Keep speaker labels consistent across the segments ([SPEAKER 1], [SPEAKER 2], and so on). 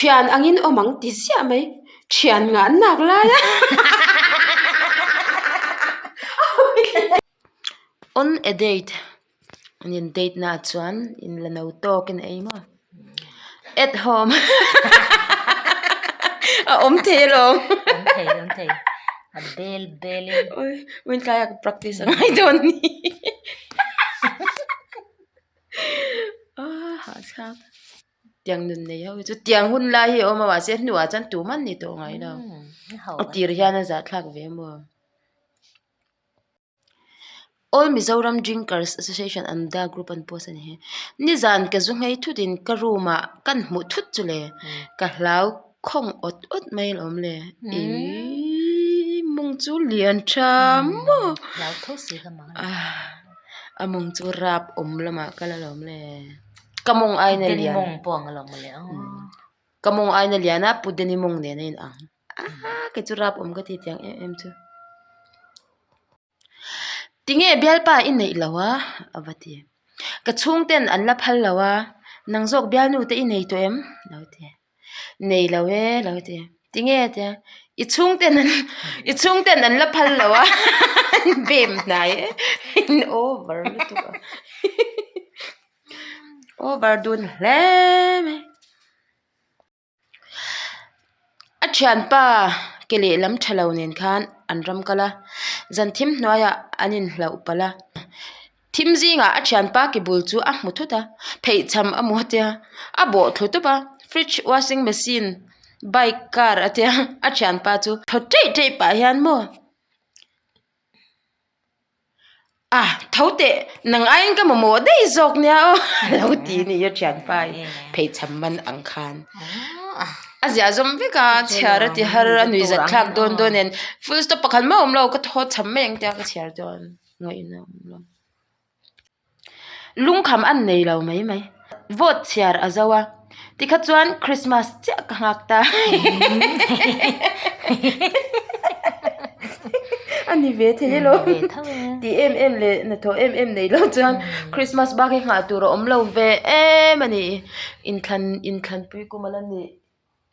[SPEAKER 1] Thian angin awm ang ti ziah mai. Thian ngah nak lai a. On a date an in date na chuan in la no tawk in a ei maw at home a awm thei alawm.
[SPEAKER 2] Awm thei awm thei a bel bel in.
[SPEAKER 1] Oi wintlai a ka practice a ngai dawn ni. Ah hahthlak. Tiang nun nei ho hi chu tiang hun lai hi a awm a mahse hnuah chuan tum an ni tawh ngai lo. A tir hian a zahthlak ve maw. All Mizoram Drinkers Association an da group an post a ni hi. Nizan ka zu nghei thut in ka room ah kan hmuh thut chu le ka hlau khawng awt awt mai alawm le. Ihh mawng chu lian tha maw. A mawng chu rap awm lamah kal alawm le. Ka mawng aina lian. Ka mawng aina lian a Pudeni mawng nen a in ang. Aa kei chu rap awm ka ti tiang em em chu. Tinge bialpa i neih lo a? A va ti. Ka chhungten an la phal lo a, nang zawk bialnu te i nei tawh em? A lo ti. Nei lo e a lo ti. Tinge a tia, i chhungten an i chhungten an la phal lo a bem hnai e in over lutuk a over dun hle mai. A thianpa ke lehlam tha lo nen khan an ram kal a, zan thim hnuaiah an inhlauh palh a, thim zingah a thianpa ke bul chu a hmu thut a, pheichham a hmu a tia, a bawh thlu tawp a, fridge washing machine bike car a tia, a thianpa chu thaw ṭeih ṭeih pah hian maw. A tho teh nang aiin ka mamawh daih zawk nia aw a lo ti a ni a thianpa hi pheichham man ang khan a ziah zawm vek a chhiar a ti har a nuih zat thlak dawn dawn nen full stop pakhat mah a awm lo ka thaw chham mai ang tia ka chhiar chuan ngaihna a awm lo. Lungkham an nei lo mai mai. Vote chhiar a zo a, tikha chuan Christmas chiah ka nghak ta. A ni ve thei elo. Ti em em leh hnathawh em em nei lo chuan Christmas bak hi nghah tur a awm lo ve em a ni. Inthlan inthlanpui kum a la nih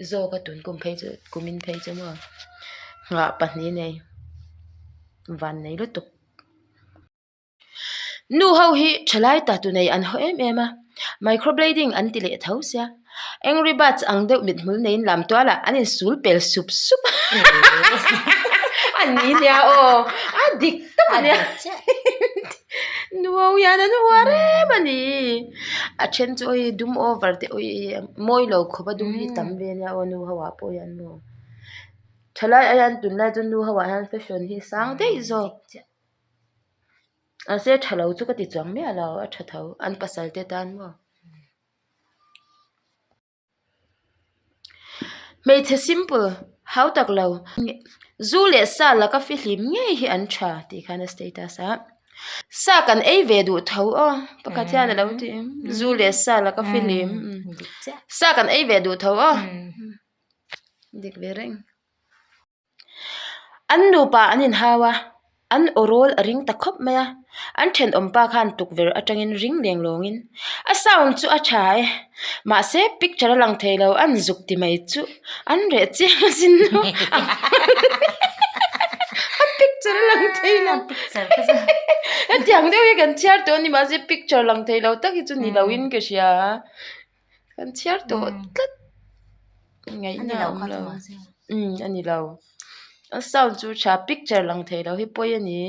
[SPEAKER 1] zawk a tun kum phei chu kumin phei chu maw nghah pahnih nei van nei lutuk. Nu ho hi thalai ta tu nei an haw em em a, microblading an ti leh tho sia, Angry Birds ang deuh mithmul neiin lam tual ah an insul pel sup sup a a ni nia aw a dik tak a nia nu ho hian an uar em a ni, a then chu awi dum over te awi mawi lo khawp a dum hi tam ve nia aw nu ho ah pawh hian maw thalai ai hian tunlai chu nu ho ah hian fashion hi sang daih zawk. Mahse tha lo chu ka ti chuang miah lo a tha tho an pasal te tan maw. Hmeichhe simple hau tak lo zu leh sa laka fihlim ngei hi an tha tih khan a status a sa kan ei ve duh tho aw pakhat hian alo ti zu leh sa laka fihlim sa kan ei ve duh tho aw dik ve reng. An nupa an inhau a, an aw rawl a ring ta khawp mai a, an thenawm pa khan tukverh atangin ring leng lawngin a sound chu a tha e, mahse picture a lang thei lo an zuk ti mai chu an reh chiang asin nu a picture a lang thei lo hetiang deuh hi kan chhiar tawh a ni mahse picture lang thei lo tak hi chu ni loin ka hria. Kan chhiar tawh tlat ngaihna a awm lo umm a ni lo a sound chu tha picture lang thei lo hi pawi a ni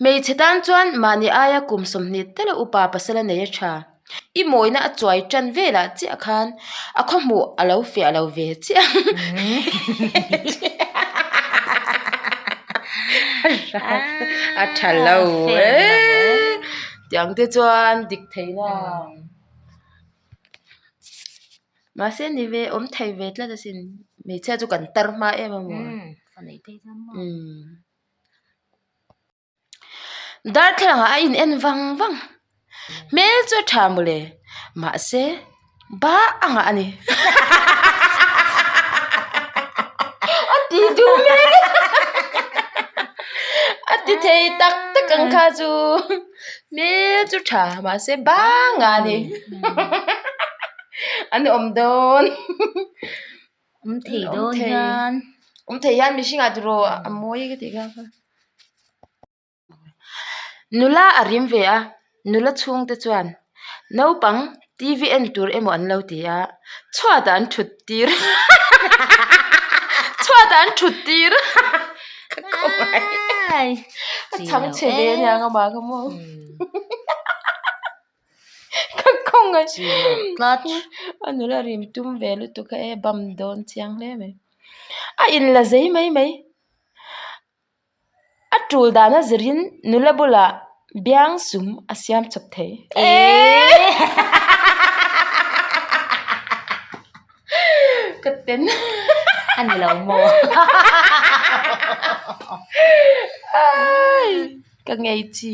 [SPEAKER 1] hmeichhe tan chuan mahni aia kum 20 tela upa pasal a nei a tha i mawina a chuai tan velah chiah khan a khawhmuh a lo fiah lo ve chiah a tha lo e. Tiang te chuan dik thei la. Mahse ni ve awm thei ve tlat asin. Hmeichhia chu kan tar hma em a maw. Darthlalang ah a in en vang vang. Hmel chu a tha mawle. Mahse ba a ngah a ni. A ti duh mek a ti thei tak tak ang kha chu hmel chu tha mahse ba a ngah a ni. An awm dawn.
[SPEAKER 2] Awm thei dawn hian.
[SPEAKER 1] Awm thei hian mihringah tiraw a mawi ka tih kha. Nula a rim ve a, nula chhungte chuan naupang TV en tur emaw an lo ti a, chhuatah an thut tir chhuatah an thut tir ka khawngaih a chhang chhe ve aniang amah kha maw ka khawngaih a nula rim tum ve lutuk kha e bam dawn chiang hle mai a inla zei mai mai. A tul dan a zirin nula bulah biang sum a siam chawp thei. Ka ten.
[SPEAKER 2] A ni lo maw?
[SPEAKER 1] Ka ngei chi.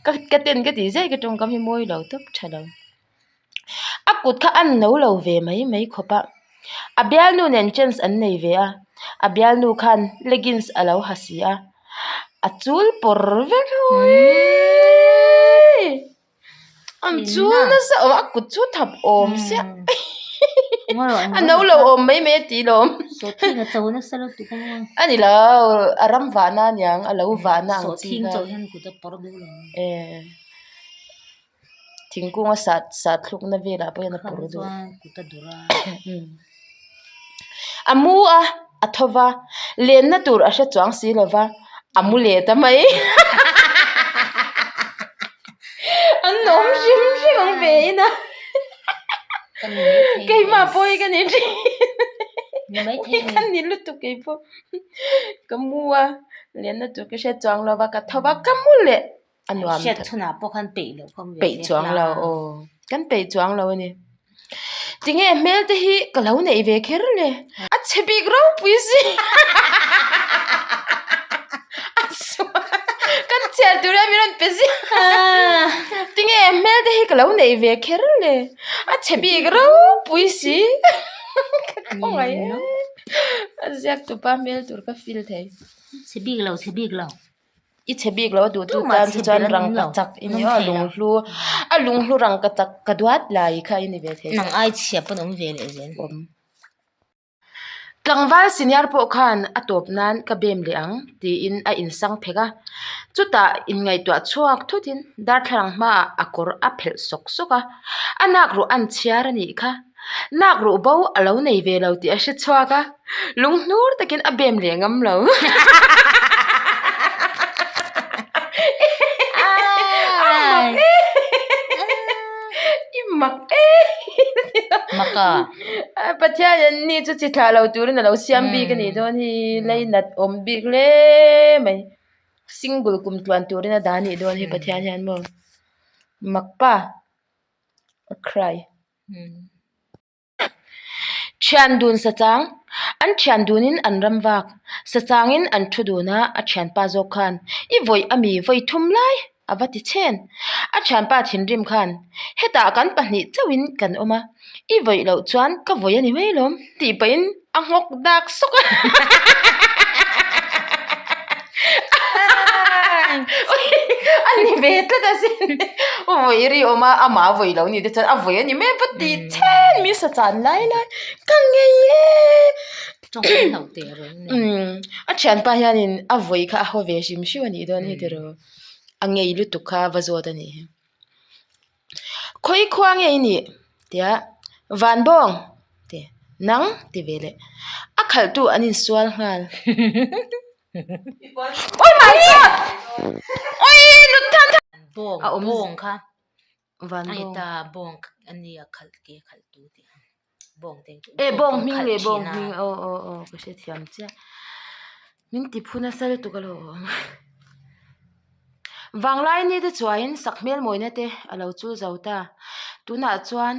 [SPEAKER 1] Ka ten ka tih zai ka tawngkam hi mawi lo tawp tha lo. A kut kha a no lo ve mai mai khawp a, a bialnu nen chance an nei ve a, a bialnu khan leggings a lo ha si a, a chul pawr vek a uiiiii an chul nasa awm a kut chu thap awm siah a no lo awm mai mai a tih lawm a ni lo a ram vahna aniang a lo vahna ang chi kha Thingkung a sat sat thlukna velah pawh hian a pawr duh a mu a a tho va lenna tur a hre chuang si lo va a mu leh ta mai an awm hrim hrim ang ve in a keimah pawh hi ka ni thin ka ni lutuk keipawh ka mu a lenna tur ka hre chuang lo va ka tho va ka mu leh. a nuam
[SPEAKER 2] Hriat chhunah pawh khan peih loh kha
[SPEAKER 1] peih chuang lo aw kan peih chuang lo a ni tinge hmel te hi ka lo neih ve kher le a chhe bik ropui si a sual kan chhiar tur hian min rawn pe ziah tinge hmel te hi ka lo neih ve kher le a chhe bik ropui si ka khawngaih e a ziak tupa hmel tur ka feel thei
[SPEAKER 2] chhe bik lo chhe bik lo.
[SPEAKER 1] I chhe bik lo a duh tu tan chu chuan rangka chak i ni a lunghlu a lunghlu rangka chak ka duat lai kha i ni ve thei.
[SPEAKER 2] Nang ai chhia pawn awm ve leh zel.
[SPEAKER 1] Awm. Tlangval senior pawh khan a tawp nan ka bem leh ang tiin a insang phek a, chutah inngaihtuah chhuak thutin darthlalang hmaah a kawr a phelh sawk sawk a, a nak ruh an chhiar a nih kha. Nak ruh bo a lo nei ve lo tih a hre chhuak a, lunghnur takin a bem leh ngam lo. A mak e! I mak e!
[SPEAKER 2] Mak a?
[SPEAKER 1] Pathian in ni chu chi thlah lo turin a lo siam bik a nih dawn hi, leinat awm bik hle mai. Single kum tluan turin a dah a nih dawn hi Pathian hian maw. Mak pa. A cry. Thian dun sachang, An thian dunin an ram vak. Sachangin an thu dun a, a thianpa zawk khan, I vawi a mi vawi thum lai? a va ti chhen. A thianpa thinrim khan, Hetah kan pahnih chauhin kan awm a, i vawi loh chuan ka vawi a ni mai lawm, tih pahin a nghawk dak sawk a. A ni ve tlat asin vawi ri awm a amah a vawi lo ni te chuan a vawi a ni mai va ti chen mi sa chan lai lai ka ngei e a thianpa hianin a vawi kha a haw ve hrim hrim a nih dawn hi tiraw a ngei lutuk kha va zawt a nih hi. Khawi khua nge i nih? Tia Van Bawng ti nang ti ve leh a khalh tu an insual nghal. Oh my god! Oi lut than than!
[SPEAKER 2] Bawng
[SPEAKER 1] A awm
[SPEAKER 2] bawng kha
[SPEAKER 1] Van
[SPEAKER 2] a
[SPEAKER 1] Bawng.
[SPEAKER 2] heta bawng a nia khalh ke khalh tu tih ang bawng te
[SPEAKER 1] E bawng hming
[SPEAKER 2] khalh
[SPEAKER 1] leh bawng
[SPEAKER 2] thin a.
[SPEAKER 1] hming aw aw aw ka hrethiam chiah. Min ti phu nasa lutuk a lo awm. Vanglai ni te chuain sakhmel mawina te a lo chul zo ta. Tunah chuan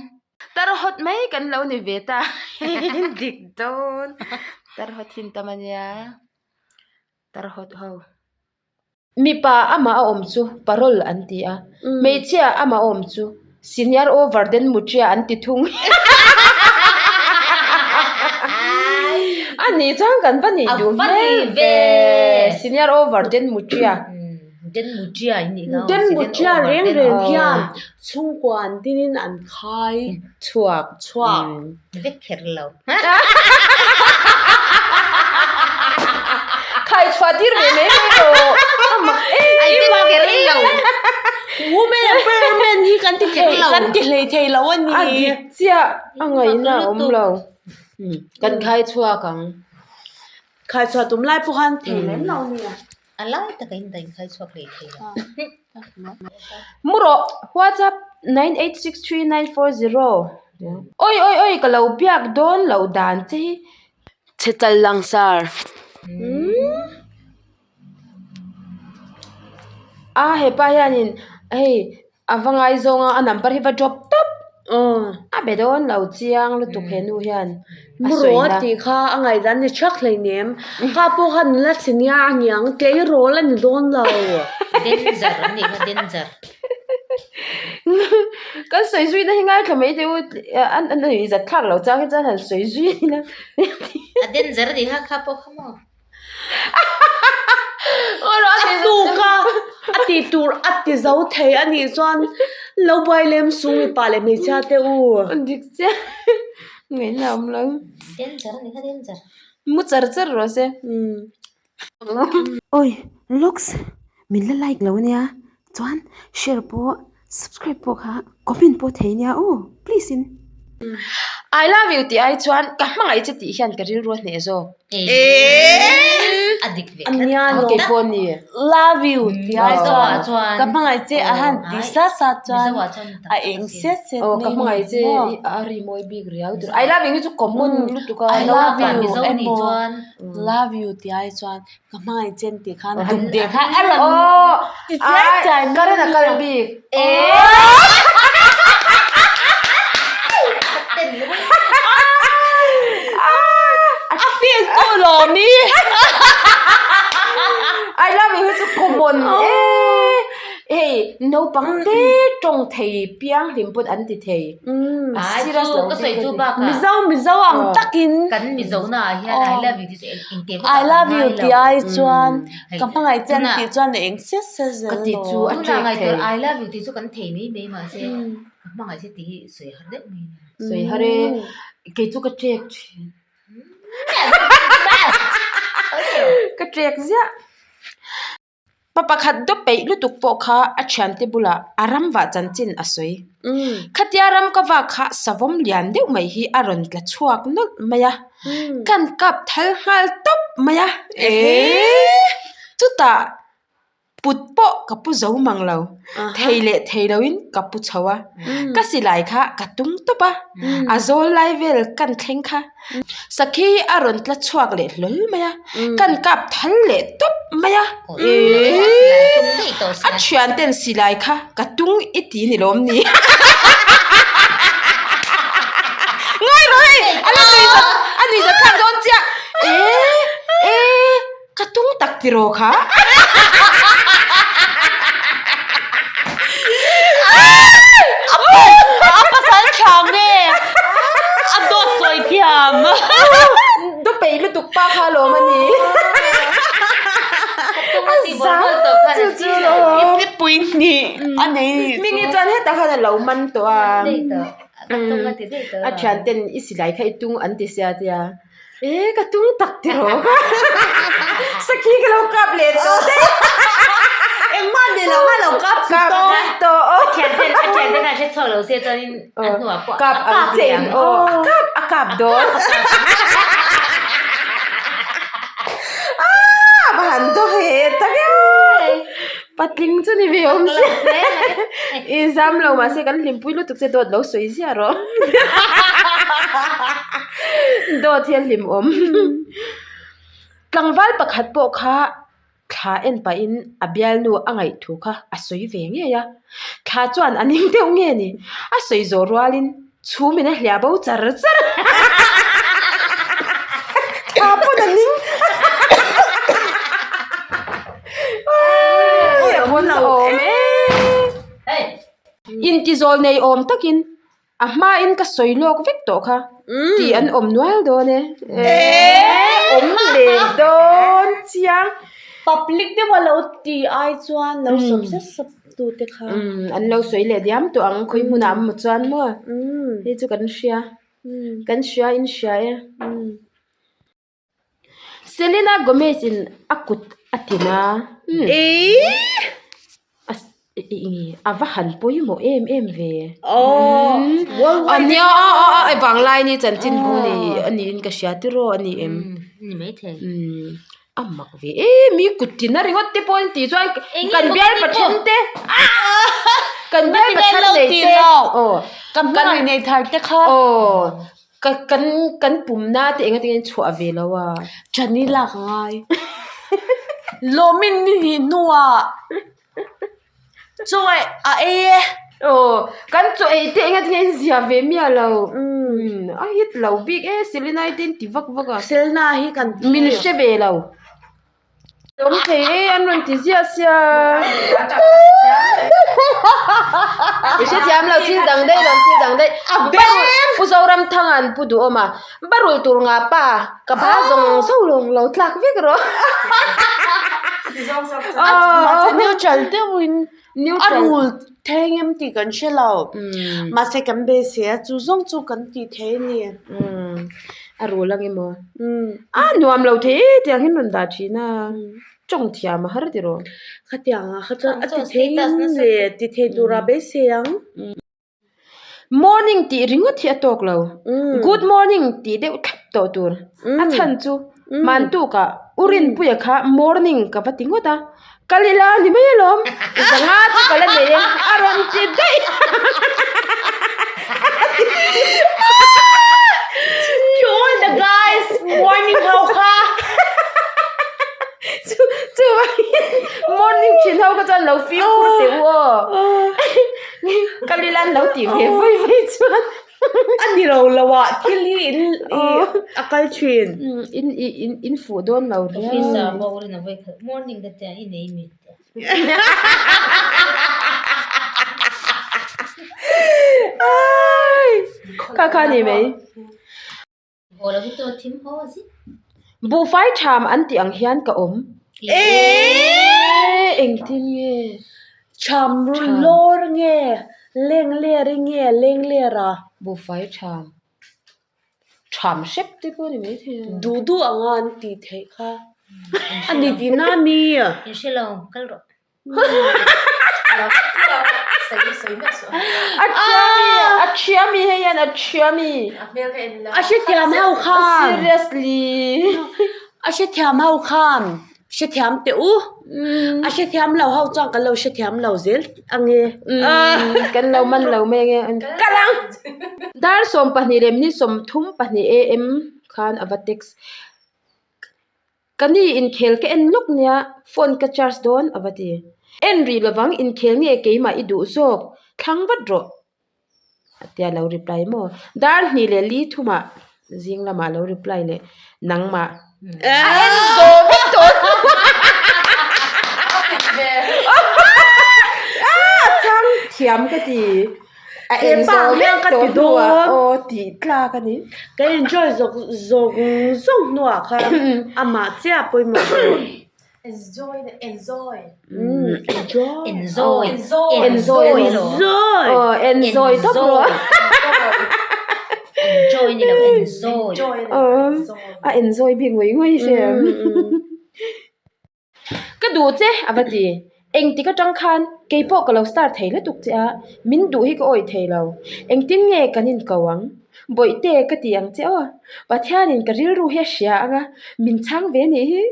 [SPEAKER 1] tar hawt mai kan lo ni ve ta. Dik dawn. Tar hawt hin tam a nia. Tar hawt ho. Mipa amah a awm chu parole an ti a, hmeichhia amah a awm chu senior over den mutria an ti thung. A nih chuan kan va nih duh hmel ve. Senior over den mutria.
[SPEAKER 2] Den Mutia in nih kha.
[SPEAKER 3] Den Mutia reng reng hian chhungkua an dinin an khai
[SPEAKER 1] chhuak
[SPEAKER 3] chhuak
[SPEAKER 2] vek kher lo.
[SPEAKER 1] Khai chhuah tir ve mai mai rawh. A mak em.
[SPEAKER 2] Ai vek kher lo.
[SPEAKER 3] Women empowerment hi kan ti thei kan ti hlei thei lo a ni.
[SPEAKER 1] A dik chiah a ngaihna a awm lo. Kan khai chhuak ang.
[SPEAKER 3] Khai chhuah tum lai pawh khan thei lem lo nia.
[SPEAKER 2] A lai taka in daih khai chhuak hlei thei lo.
[SPEAKER 1] Mu rawh WhatsApp 9863940 Oi oi oi ka lo biak dawn loh dan che hi chhe chal langsar. A hepa hianin hei a va ngaizawng a a number hi va drop tawp a be dawn lo chiang lutuk he nu hian a sawi
[SPEAKER 3] na.
[SPEAKER 1] Muraw
[SPEAKER 3] tih kha a ngaihdan ni thak hleinem kha pawh kha nula chhe nia a niang tleirawl a ni dawn lo.
[SPEAKER 2] Danger an nih kha danger.
[SPEAKER 1] Kan sawi zui na hi ngaithla mai teh u a nuih zat thlak lo chang hi chuan han sawi zui ila.
[SPEAKER 2] A danger a nih kha kha pawh kha maw.
[SPEAKER 3] A tuk a, a tih tur a ti zo thei a nih chuan lo buai lem sung mipa leh hmeichhia te u.
[SPEAKER 1] Dik chiah ngaihna awm lo.
[SPEAKER 2] Danger a ni kha danger.
[SPEAKER 1] Mu char char rawh se. Oi looks min la like lo ania chuan share pawh subscribe pawh kha comment pawh thei ania aw please in. I love you tih ai chuan ka hmangaih che tih hian ka rilru a hneh zawk.
[SPEAKER 2] A dik ve
[SPEAKER 3] Ania
[SPEAKER 1] tlat.
[SPEAKER 3] lawm.
[SPEAKER 1] Kei pawh ni.
[SPEAKER 3] Love you tih ai
[SPEAKER 2] Mizoah
[SPEAKER 3] chuan
[SPEAKER 2] chuan
[SPEAKER 3] ka hmangaih che a han ti sa sa chuan
[SPEAKER 2] Mizoah chuan
[SPEAKER 3] a eng set set
[SPEAKER 1] Aw
[SPEAKER 3] mai
[SPEAKER 1] ka hmangaih che
[SPEAKER 3] maw.
[SPEAKER 1] i a ri mawi bik riau tur. I love you hi chu common lutuk a.
[SPEAKER 3] I love you
[SPEAKER 2] Mizo nih
[SPEAKER 3] emaw
[SPEAKER 2] chuan
[SPEAKER 3] love you tih ai chuan Ka hmangaih chen tih khan dum deh kha a rawn ti chiai chiai mai
[SPEAKER 1] Ka rawn a kal bik.
[SPEAKER 3] A feel tu lawm i.
[SPEAKER 1] I love you hi chu common e. Hei naupang te tawng thei piang hlim pawn an ti thei. A serious lo
[SPEAKER 2] Ka sawi chu bakah
[SPEAKER 3] Mizo Mizo ang takin
[SPEAKER 2] kan Mizo na ah hian I love you tih chu eng teh vak
[SPEAKER 3] I
[SPEAKER 2] ah kan
[SPEAKER 3] love you
[SPEAKER 2] ngai lo.
[SPEAKER 3] tih ai chuan ka hmangaih che an tih chuan eng set set zel
[SPEAKER 1] Ka tih chu a
[SPEAKER 2] Tunah
[SPEAKER 1] ṭek
[SPEAKER 2] ngaih
[SPEAKER 1] thei.
[SPEAKER 2] tur I love you tih chu kan thei mai mai mahse ka hmangaih che tih hi sawi har deuh mai a ni.
[SPEAKER 1] Sawi har e kei chu ka ṭek ṭhin. Ka ṭek ziah. Pa pakhat dawp peih lutuk pawh kha a thiante bulah a ram vah chanchin a sawi. Khatia ram ka vak kha savawm lian deuh mai hi a rawn tla chhuak nawlh mai a, kan kap thal nghal tawp mai a, eehh chutah put pawh ka pu zo mang lo, thei leh thei loin ka pu chho a, ka silai kha ka tum tawp a, a zawl lai vel kan thleng kha. Sakhi a rawn tla chhuak leh hlawl mai a, kan kap thal leh tawp mai a, a thian ten silai kha ka tung i ti ni lawm ni. Ngai rawh hei, a la nui zat, a nui zat thlak dawn chiah, e e ka tung tak tiraw kha.
[SPEAKER 3] A pasal tha nge a dawt sawi thiam.
[SPEAKER 1] Dawt peih lutuk pa kha alawm a ni. A zang chu chu lawm.
[SPEAKER 3] I pui hnih a nei.
[SPEAKER 1] Hmingi chuan hetah khan a lo man tawh a. A thian ten i silai kha i tung an ti sia tia. E ka tung tak ti rawh ka sakhi ka lo kap leh tawh daih
[SPEAKER 3] Engmah ni lo kha lo kap
[SPEAKER 1] kap daih tawh aw
[SPEAKER 2] A thian ten a thian ten a hre chhuak lo se chuanin a hnuah pawh
[SPEAKER 1] kap
[SPEAKER 2] a kap leh ang
[SPEAKER 1] aw a kap a kap dawn ah va han daw he tak e patling chu ni ve awm se i zam lo mahse kan hlimpui lutuk che dawt lo sawi ziah rawh. Dawt hi a hlim awm. Tlangval pakhat pawh kha thla en pahin a bialnu a ngaih thu kha a sawi ve ngei a. Thla chuan a ning deuh nge ni? A sawi zawh rualin chhumin a hliah bo char char a. Thla pawn a ning. A awm lo awm e. Intizawl nei awm takin. A hmain ka sawi lawk vek tawh kha tih an awm nual dawn e. Awm leh dawn chiang.
[SPEAKER 3] Public deuha lo ti ai chuan lo sawp sep sep tu te kha.
[SPEAKER 1] An lo sawi leh diam tawh ang khawi hmunah an maw chuan maw. Hei chu kan hria. Kan hria in hria e. Selena Gomez in a kut a tin a. A va han pawimawh em em ve. A nia a a a vanglai ni chanchin bu ni a niin ka hria tiraw a ni em.
[SPEAKER 2] Ni maithei.
[SPEAKER 1] A mak ve e mi kut tin a ringawt te pawh an tih chuan kan bial pathen te kan bial pathen nei te aw
[SPEAKER 3] Kan hmangaih nei thar te kha.
[SPEAKER 1] Aw Ka kan kan pumna te enga tinge chhuah ve lo a.
[SPEAKER 3] Chani lak a ngai. Lawmin ni hnih hnuah chaw a ei e.
[SPEAKER 1] Aw kan chaw ei te enga tinge in zia ve miah lo. A hit lo bik e Selena te in ti vak vak a.
[SPEAKER 3] Selena hi kan
[SPEAKER 1] Min hre ve lo. Awm thei e an rawn ti ziah sia. I hrethiam lo thil dang daih lo thil dang daih. Pu Zoramthanga'n Pu Duhawma barul tur nga pa ka ba zawng zawng lo lo tlak vek rawh.
[SPEAKER 3] Mahse neutral deuhin a rul theng em tih kan hre lo. Mahse kan beisei a chu zawng chu kan tih thei a ni.
[SPEAKER 1] A rul ang emaw? A nuam lo thei e tiang hian rawn dah thin a, tawng thiam a har tiraw?
[SPEAKER 3] Khatiang ah kha chuan a ti thei leh ti thei tura beisei ang.
[SPEAKER 1] Morning tih ringawt hi a tawk lo. Good morning tih deuh thlap tawh tur. A chhan chu Mantuka U Rinpuia kha morning ka va ti ngawt a, kal ila ni mai alawm, zanga chu ka la nei e a rawn ti daih.
[SPEAKER 3] To all the guys morning ho kha.
[SPEAKER 1] Chu chu morning thin ho kha chuan lo fimkhur teh u aw. Kal ila an lo tih ve vawi vawi chuan.
[SPEAKER 3] A ni lo lo ah thil hi in a kal thin.
[SPEAKER 1] In in in fuh dawn lo riau.
[SPEAKER 2] Office ah pawh rin a vawi khat morning te tia i nei mi te.
[SPEAKER 1] Kha kha ni mai.
[SPEAKER 2] Haw lo hi chu a thim haw zit.
[SPEAKER 1] Buhfai tham an tih ang hian ka awm. Eee engtin nge?
[SPEAKER 3] Tham lawr nge leng ler i nge leng ler a?
[SPEAKER 1] Buhfai tham. Tham hrep te pawh a ni maithei a.
[SPEAKER 3] Duh duh anga an tih theih kha. A ni tihna a mi?
[SPEAKER 2] In hre lo, kal rawh.
[SPEAKER 1] A ṭhia mi, a ṭhia mi hei hian a ṭhia mi.
[SPEAKER 3] A hrethiam ho khan.
[SPEAKER 1] Seriously.
[SPEAKER 3] A hrethiam ho khan hrethiam teh u. A hrethiam lo ho chuan kan lo hrethiam lo zel ange.
[SPEAKER 1] Kan lo man lo mai ange. Kal ang! Dar 12 leh minute 32 am khan a va text. Ka ni inkhel ka en lawk nia, phone ka charge dawn a va ti. En rih lovang inkhel nge keimah i duh zawk, thlang vat rawh a tia lo reply maw. Dar hnih leh li thumah zing lamah lo reply leh nangmah a en zawh vek tawh a chang thiam ka ti. A en zawh vek tawh hnuah aw tih tlak a ni.
[SPEAKER 3] Ka enjoy zawk zawng zawng hnuah khan amah chiah pawimawh tawh.
[SPEAKER 4] Enjoy enjoy.
[SPEAKER 3] Enjoy.
[SPEAKER 2] Enjoy.
[SPEAKER 1] Enjoy.
[SPEAKER 3] Enjoy.
[SPEAKER 1] Aw enjoy tawp rawh.
[SPEAKER 2] Enjoy ni lo enjoy.
[SPEAKER 1] Aw a enjoy bik ngawih ngawih hre em. Ka duh che a va ti. Engtik atang khan keipawh ka lo star thei lutuk che a, min duh hi ka awih thei lo. Engtin nge kan inko ang? Bawihte ka ti ang che aw. Pathianin ka rilru hi a hria ang a, min chhang ve nih hi.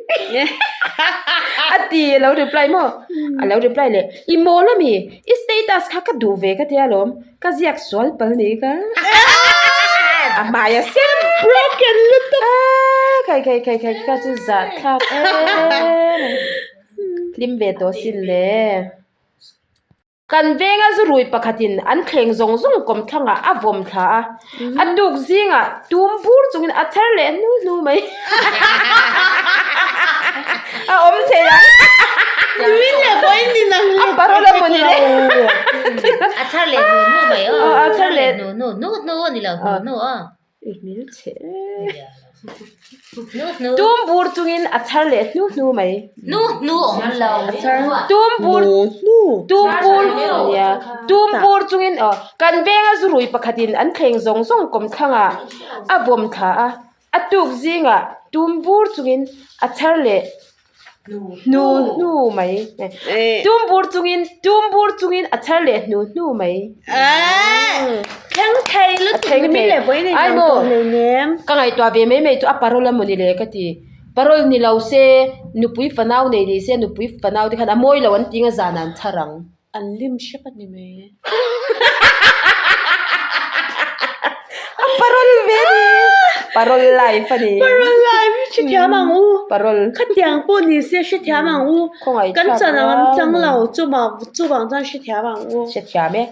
[SPEAKER 1] A ti a lo reply maw? A lo reply leh, I mawl ami? I status kha ka duh ve ka tia lawm. Ka ziak sual pal nih ka. A hmai a sen
[SPEAKER 3] broken lutuk.
[SPEAKER 1] Aaa khai khai khai khai ka chu zah thlak em. Hlim ve tawh sin le. Kan venga zu rui pakhatin an thleng zawng zawng kawm thlangah a vawm thla a. A tuk zingah tum bur chungin a chher leh hnu hnu mai. A awm thei ang.
[SPEAKER 3] Min leh pawh in ni nang
[SPEAKER 1] A parol a maw ni le.
[SPEAKER 2] A chhar leh hnu hnu mai aw.
[SPEAKER 1] A chhar leh
[SPEAKER 2] hnu hnu hnu hnu a ni lo hnu hnu aw.
[SPEAKER 1] I hmel chhe.
[SPEAKER 2] Hnu hnu.
[SPEAKER 1] Tum bur chungin a chhar leh hnu hnu mai.
[SPEAKER 2] Hnu hnu awm lo.
[SPEAKER 1] Tum bur
[SPEAKER 3] Hnu hnu.
[SPEAKER 1] Tum bur nia. Tum bur chungin aw kan venga zurui pakhatin an thleng zawng zawng kawmthlangah a vawm thla a. A tuk zingah tum bur chungin a chhar leh hnu hnu mai. Tum bur chungin tum bur chungin a chhar leh hnu hnu mai.
[SPEAKER 3] Thleng thei lutuk ni min leh vawiin in ang tawh hleinem.
[SPEAKER 1] Ka ngaihtuah ve mai mai chu a parol a mawni le ka ti. Parol ni lo se nupui fanau nei ni se nupui fanau te khan a mawi lo an ti nga zan ah an chhar ang.
[SPEAKER 3] An lim hrep a ni mai.
[SPEAKER 1] A parol ve ni. Parol life a ni.
[SPEAKER 3] Parol life hi hrethiam ang u.
[SPEAKER 1] Parol.
[SPEAKER 3] Khatiang pawh ni se hrethiam ang u.
[SPEAKER 1] Khawngaih
[SPEAKER 3] Kan
[SPEAKER 1] thlak
[SPEAKER 3] chan ang an chang
[SPEAKER 1] rang.
[SPEAKER 3] lo chuvang chuvang chuan hrethiam ang u.
[SPEAKER 1] Hrethiam e.